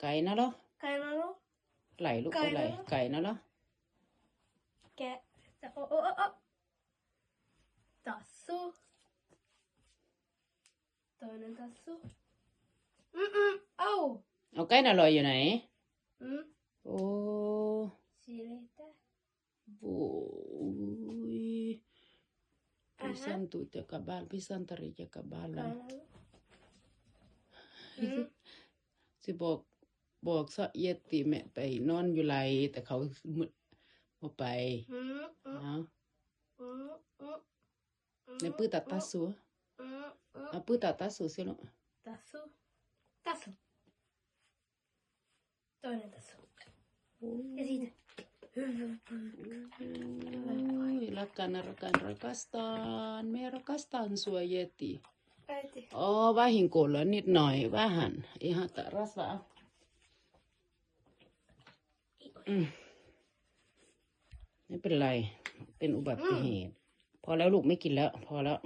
ໄກນະເນາະ ໄກນະເນາະ ໄຫຼລູກ ໄກນະເນາະ ໄຫຼ ໄກນະເນາະ ແກະ ໂອ ໂອ ໂອ ໂອ Tasso. Toinen tassu. Mm-mm. Au. ເອົາ ໄກນະລອຍຢູ່ໃນ Mm. ໂອ້ Siltä. ໂອ້ຍ Aha. Pisan tu ja kabal, pisan tari ja kabal. Kabal. Mm. ຊິບອກ ບອກຊະ Yeti ແມ່ໄປນອນຢູ່ໄລ ແຕ່ເຂົາ ບໍ່ໄປ Mm-mm. ເອົາ Mm-mm. ໃນປືຕາຕາສູ ອາ ປືຕາຕາສູຊິລູກ Tassu. Tassu. Toinen tassu. ໂອ້ຍ Ja siitä. ລັກກັນ ລັກກັນ ຣັກກັສຕັນ ແມ່ຣັກກັສຕັນ ສວຍເຢຕິ Äiti. ອໍ ວາຫິງໂກລະນິດໜ້ອຍ ວາຫັນ ອີຫາຕະຣັສວາ ອືມ ໄມ່ເປັນໄລ ເປັນອຸບັດຕິເຫດ ພໍແລ້ວລູກ ໄມ່ກິນແລ້ວ ພໍແລ້ວ